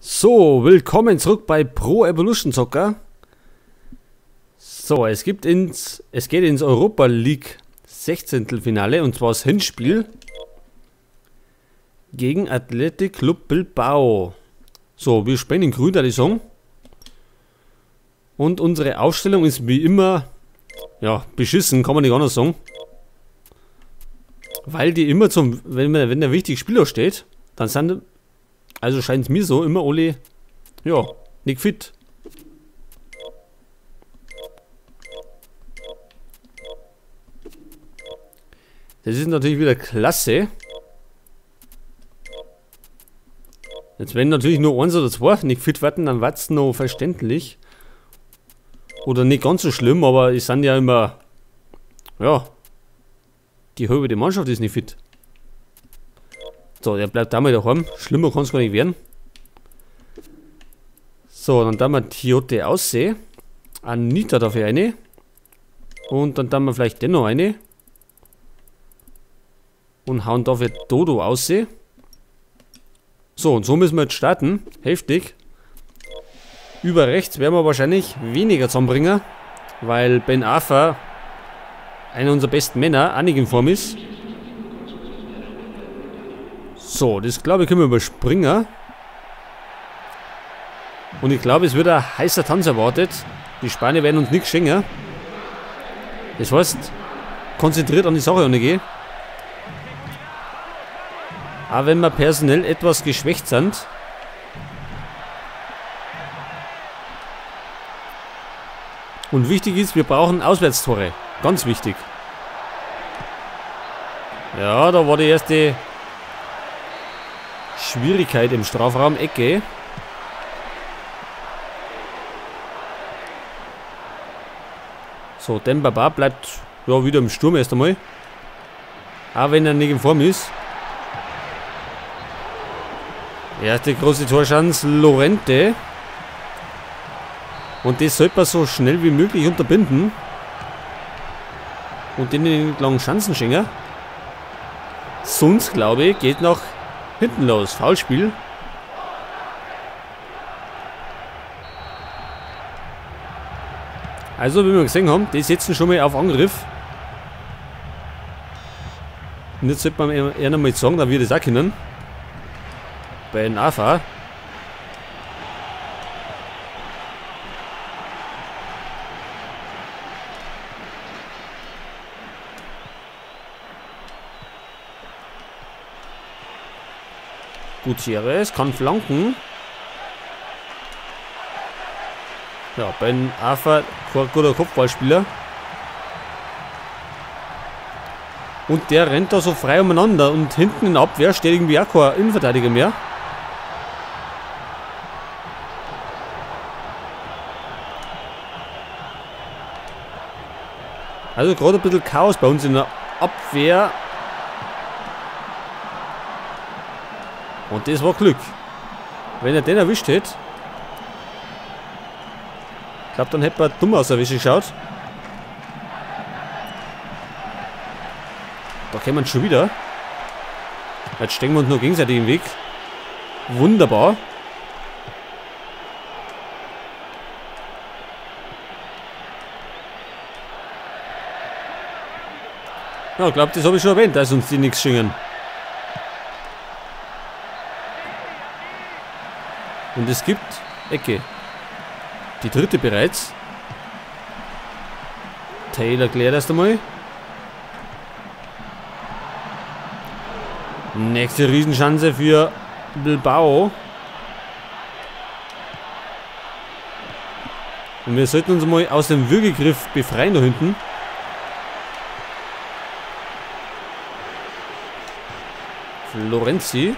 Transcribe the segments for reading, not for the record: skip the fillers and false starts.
So, willkommen zurück bei Pro Evolution Soccer. So, es geht ins Europa League Sechzehntelfinale und zwar das Hinspiel gegen Athletic Club Bilbao. So, wir spielen in Grün, da die Song. Und unsere Aufstellung ist wie immer, ja, beschissen, kann man nicht anders sagen. Weil die immer zum, wenn der wichtige Spieler steht, dann sind, also scheint es mir so, immer alle, ja, nicht fit. Das ist natürlich wieder klasse. Jetzt wenn natürlich nur eins oder zwei nicht fit werden, dann wird's noch verständlich. Oder nicht ganz so schlimm, aber es sind ja immer, ja, die halbe der Mannschaft ist nicht fit. So, der bleibt da mal daheim. Schlimmer kann es gar nicht werden. So, dann da wir Tiote aussehen. Anita dafür eine. Und dann da wir vielleicht den noch eine. Und hauen dafür Dodo aussehen. So, und so müssen wir jetzt starten. Heftig. Über rechts werden wir wahrscheinlich weniger zusammenbringen, weil Ben Arfa, einer unserer besten Männer, auch nicht in Form ist. So, das glaube ich können wir überspringen. Und ich glaube, es wird ein heißer Tanz erwartet. Die Spanier werden uns nichts schenken. Das heißt, konzentriert an die Sache gehen. Auch wenn wir personell etwas geschwächt sind. Und wichtig ist, wir brauchen Auswärtstore. Ganz wichtig. Ja, da war die erste Schwierigkeit im Strafraum. Ecke. So, Demba Ba bleibt ja wieder im Sturm erst einmal. Auch wenn er nicht in Form ist. Erste große Torchance, Lorente. Und das sollte man so schnell wie möglich unterbinden. Und denen langen Chancen schenken. Sonst, glaube ich, geht nach hinten los. Foulspiel. Also, wie wir gesehen haben, die setzen schon mal auf Angriff. Und jetzt sollte man eher nochmal sagen, da wir das auch können. Ben Arfa. Gutierrez kann flanken. Ja, Ben Arfa, guter Kopfballspieler. Und der rennt da so frei umeinander. Und hinten in der Abwehr steht irgendwie auch kein Innenverteidiger mehr. Also gerade ein bisschen Chaos bei uns in der Abwehr. Und das war Glück. Wenn er den erwischt hätte, ich glaube, dann hätte man dumm aus der Wäsche geschaut. Da kämen wir schon wieder. Jetzt stecken wir uns nur gegenseitig im Weg. Wunderbar. Ja, ich glaube, das habe ich schon erwähnt, dass uns die nichts schenken. Und es gibt Ecke. Die dritte bereits. Taylor klärt erst einmal. Nächste Riesenchance für Bilbao. Und wir sollten uns mal aus dem Würgegriff befreien da hinten. Florenzi.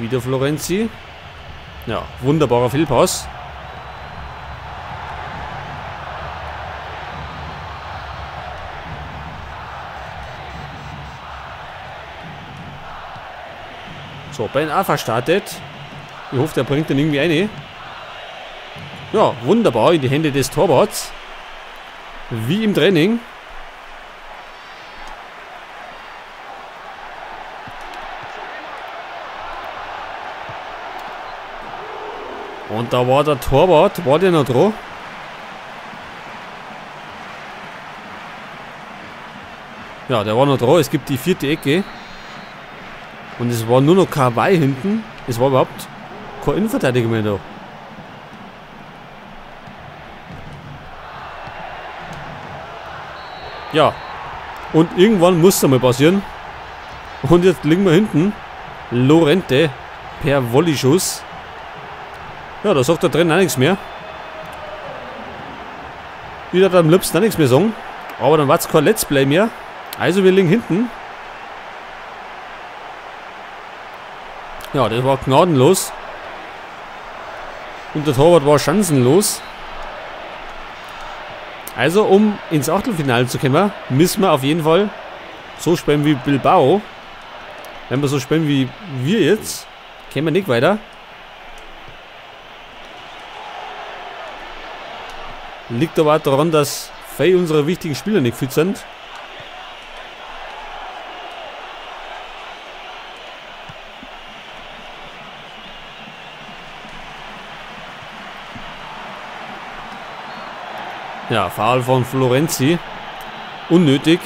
Wieder Florenzi. Ja, wunderbarer Fehlpass. So, Ben Arfa startet. Ich hoffe, der bringt den irgendwie eine. Ja, wunderbar in die Hände des Torwarts. Wie im Training. Und da war der Torwart, war der noch dran? Ja, der war noch dran. Es gibt die vierte Ecke. Und es war nur noch Kawai hinten. Es war überhaupt kein Innenverteidiger mehr da. Ja. Und irgendwann muss es einmal passieren. Und jetzt liegen wir hinten. Lorente per Volley-Schuss. Ja, da sagt der Trainer auch nichts mehr. Ich würde am liebsten auch nichts mehr sagen. Aber dann war es kein Let's Play mehr. Also wir liegen hinten. Ja, das war gnadenlos. Und der Torwart war chancenlos. Also, um ins Achtelfinale zu kommen, müssen wir auf jeden Fall so spielen wie Bilbao. Wenn wir so spielen wie wir jetzt, kommen wir nicht weiter. Liegt aber auch daran, dass viele unserer wichtigen Spieler nicht fit sind. Ja, Foul von Florenzi. Unnötig.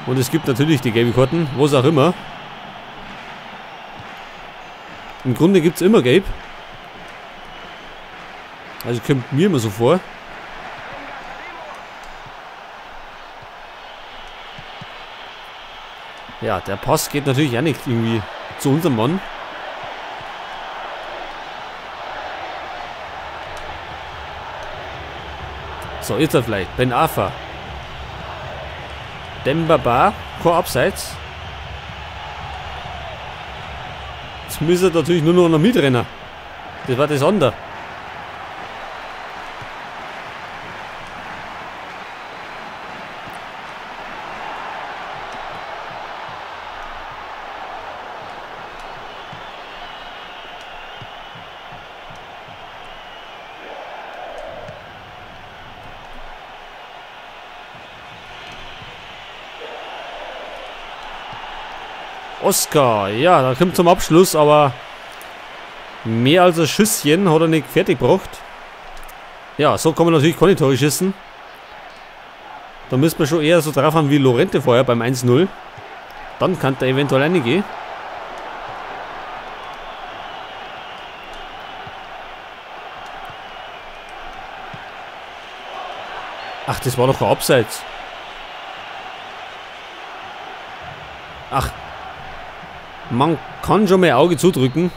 Und es gibt natürlich die gelben Karten, was auch immer. Im Grunde gibt es immer gelb. Also kommt mir immer so vor. Ja, der Pass geht natürlich auch nicht irgendwie zu unserem Mann. So, jetzt er vielleicht. Ben Arfa. Demba Ba. Kein Abseits. Jetzt müssen er natürlich nur noch mitrennen. Das war das andere. Oscar, ja, da kommt zum Abschluss, aber mehr als ein Schüsschen hat er nicht fertig gebracht. Ja, so kann man natürlich keine Tore schießen. Da müsste man schon eher so drauf haben wie Lorente vorher beim 1-0. Dann kann da eventuell reingehen. Ach, das war doch ein Abseits. Ach. Man kann schon mal Auge zudrücken.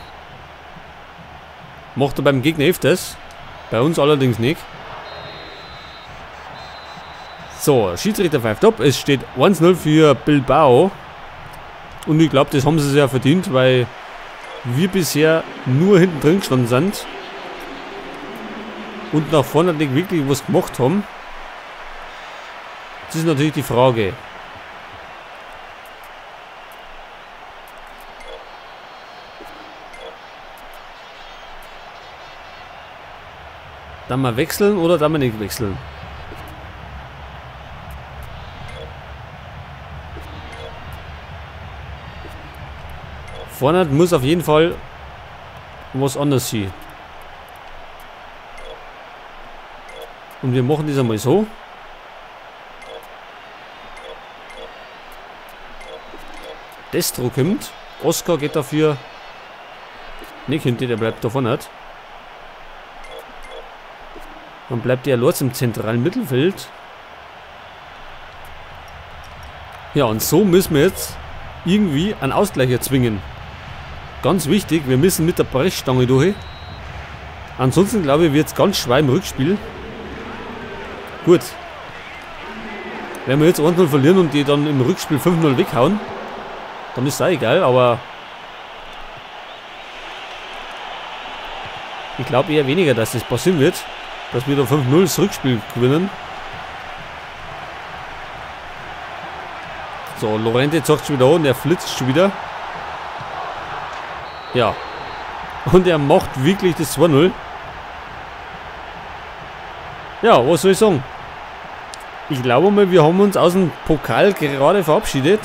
Macht er beim Gegner öfters. Bei uns allerdings nicht. So, Schiedsrichter pfeift ab. Es steht 1-0 für Bilbao. Und ich glaube, das haben sie sich ja verdient, weil wir bisher nur hinten drin gestanden sind. Und nach vorne nicht wirklich was gemacht haben. Das ist natürlich die Frage. Dann mal wechseln oder dann mal nicht wechseln? Vorne muss auf jeden Fall was anderes sein. Und wir machen das einmal so. Destro kommt. Oscar geht dafür nicht hinter, der bleibt da vorne. Dann bleibt der Lorz im zentralen Mittelfeld. Ja, und so müssen wir jetzt irgendwie einen Ausgleich erzwingen. Ganz wichtig, wir müssen mit der Brechstange durch. Ansonsten, glaube ich, wird es ganz schwer im Rückspiel. Gut. Wenn wir jetzt 1-0 verlieren und die dann im Rückspiel 5-0 weghauen, dann ist es auch egal, aber ich glaube eher weniger, dass das passieren wird. Dass wir da 5-0 das Rückspiel gewinnen. So, Lorente zockt schon wieder und er flitzt schon wieder. Ja. Und er macht wirklich das 2-0. Ja, was soll ich sagen? Ich glaube mal, wir haben uns aus dem Pokal gerade verabschiedet.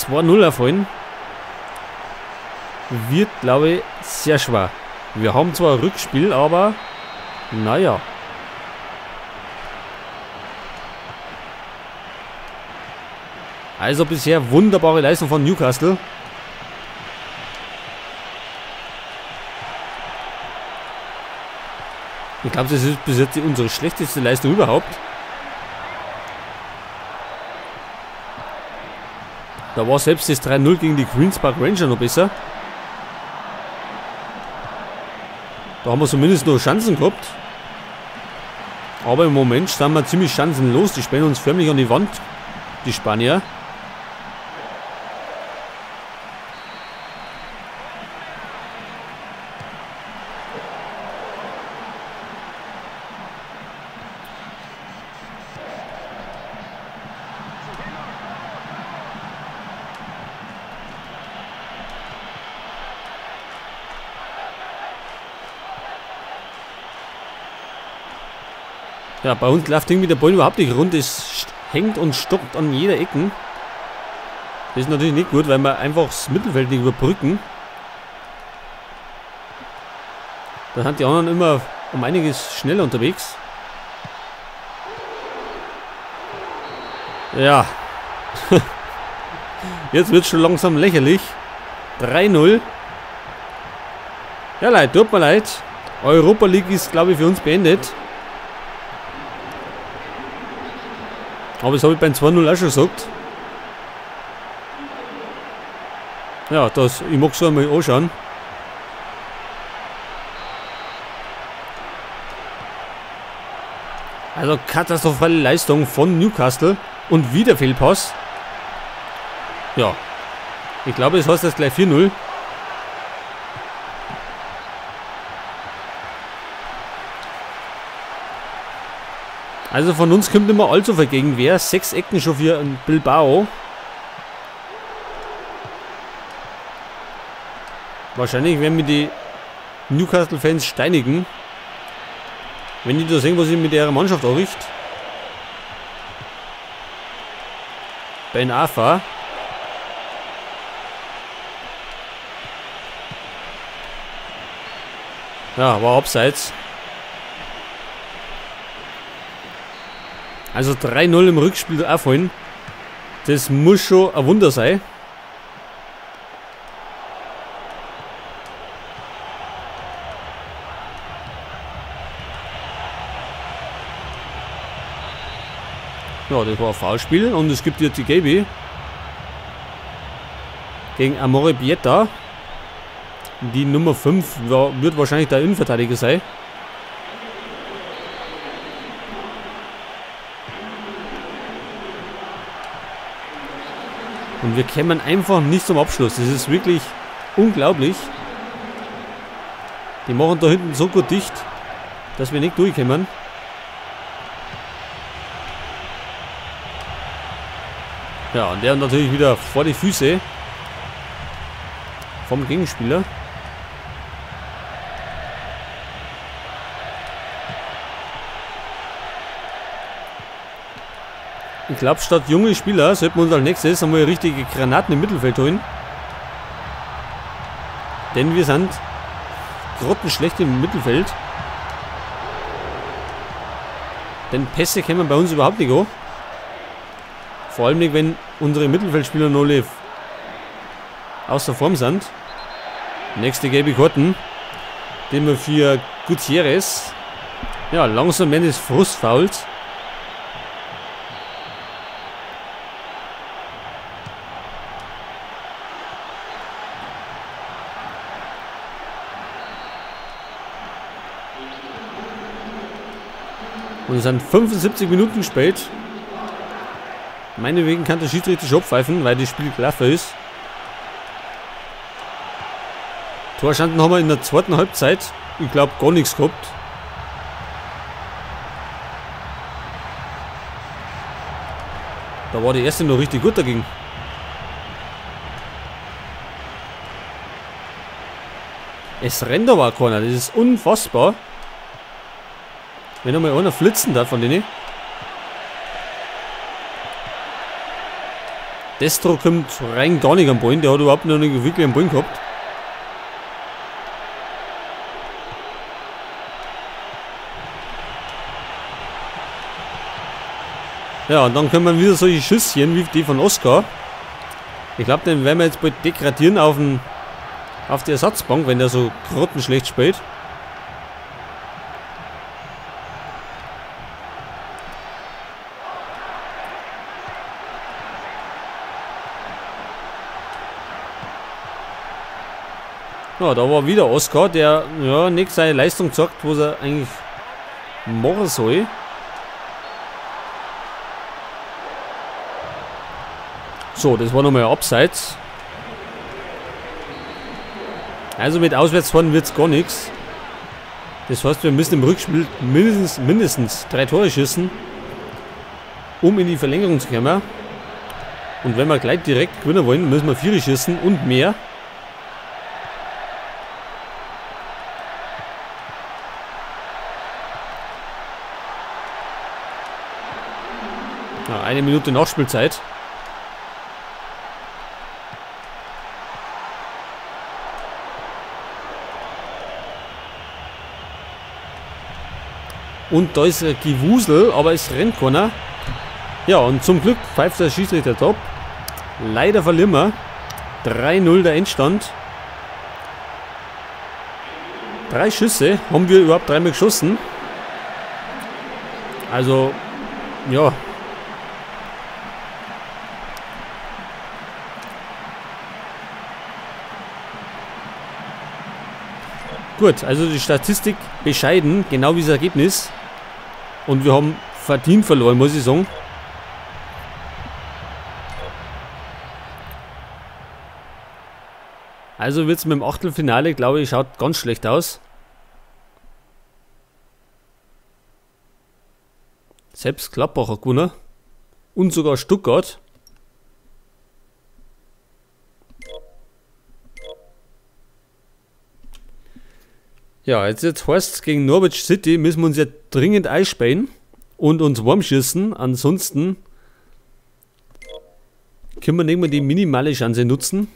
2-0 erfallen. Wird, glaube ich, sehr schwer. Wir haben zwar ein Rückspiel, aber naja. Also bisher wunderbare Leistung von Newcastle. Ich glaube, das ist bis jetzt unsere schlechteste Leistung überhaupt. Da war selbst das 3-0 gegen die Queen's Park Ranger noch besser. Da haben wir zumindest noch Chancen gehabt. Aber im Moment sind wir ziemlich chancenlos. Die spielen uns förmlich an die Wand, die Spanier. Ja, bei uns läuft irgendwie der Ball überhaupt nicht rund. Es hängt und stockt an jeder Ecke. Das ist natürlich nicht gut, weil wir einfach das Mittelfeld nicht überbrücken. Da sind die anderen immer um einiges schneller unterwegs. Ja. Jetzt wird es schon langsam lächerlich. 3-0. Ja, leid, tut mir leid. Europa League ist, glaube ich, für uns beendet. Aber das habe ich beim 2-0 auch schon gesagt. Ja, das, ich mag es einmal anschauen. Also katastrophale Leistung von Newcastle. Und wieder Fehlpass. Ja. Ich glaube, es heißt jetzt gleich 4-0. Also von uns kommt immer allzu viel Gegenwehr. 6 Ecken schon für Bilbao. Wahrscheinlich werden wir die Newcastle-Fans steinigen. Wenn die da sehen, was ich mit ihrer Mannschaft anrichte. Ben Arfa. Ja, war abseits. Also 3-0 im Rückspiel auch. Das muss schon ein Wunder sein. Ja, das war ein Foulspiel und es gibt jetzt die Gaby gegen Amorebieta. Die Nummer 5 wird wahrscheinlich der Innenverteidiger sein. Und wir kämen einfach nicht zum Abschluss. Das ist wirklich unglaublich. Die machen da hinten so gut dicht, dass wir nicht durchkommen. Ja, und der natürlich wieder vor die Füße vom Gegenspieler. Ich glaube, statt junge Spieler sollten wir uns als nächstes einmal richtige Granaten im Mittelfeld holen. Denn wir sind grottenschlecht im Mittelfeld. Denn Pässe kämen bei uns überhaupt nicht an. Vor allem nicht, wenn unsere Mittelfeldspieler noch außer Form sind. Nächste gelbe Karten. Den wir für Gutierrez. Ja, langsam werden es Frustfouls. Und es sind 75 Minuten spät. Meinetwegen kann der Schiedsrichter schon pfeifen, weil das Spiel gelaufen ist. Torschanden haben wir in der zweiten Halbzeit, ich glaube, gar nichts gehabt. Da war die erste noch richtig gut dagegen. Es rennt aber auch keiner, das ist unfassbar. Wenn nochmal einer flitzen darf von denen. Destro kommt rein gar nicht am Ball. Der hat überhaupt noch nicht wirklich am Ball gehabt. Ja, und dann können wir wieder solche Schüsschen wie die von Oscar. Ich glaube, den werden wir jetzt bald degradieren auf die Ersatzbank, wenn der so grottenschlecht spielt. Ja, da war wieder Oscar, der ja nicht seine Leistung zeigt, was er eigentlich machen soll. So, das war nochmal Abseits. Also mit Auswärtsfahren wird es gar nichts. Das heißt, wir müssen im Rückspiel mindestens 3 Tore schießen, um in die Verlängerung zu kommen. Und wenn wir gleich direkt gewinnen wollen, müssen wir 4 schießen und mehr. Ja, 1 Minute Nachspielzeit. Und da ist Gewusel, aber es rennt keiner. Ja, und zum Glück pfeift der Schiedsrichter top. Leider verlieren wir. 3-0 der Endstand. 3 Schüsse. Haben wir überhaupt 3-mal geschossen? Also, ja. Gut, also die Statistik bescheiden, genau wie das Ergebnis. Und wir haben verdient verloren, muss ich sagen. Also wird es mit dem Achtelfinale, glaube ich, schaut ganz schlecht aus. Selbst Gladbach hat gewonnen. Und sogar Stuttgart. Ja, jetzt heißt es, gegen Norwich City müssen wir uns ja dringend einspähen und uns warm schießen. Ansonsten können wir nicht mehr die minimale Chance nutzen.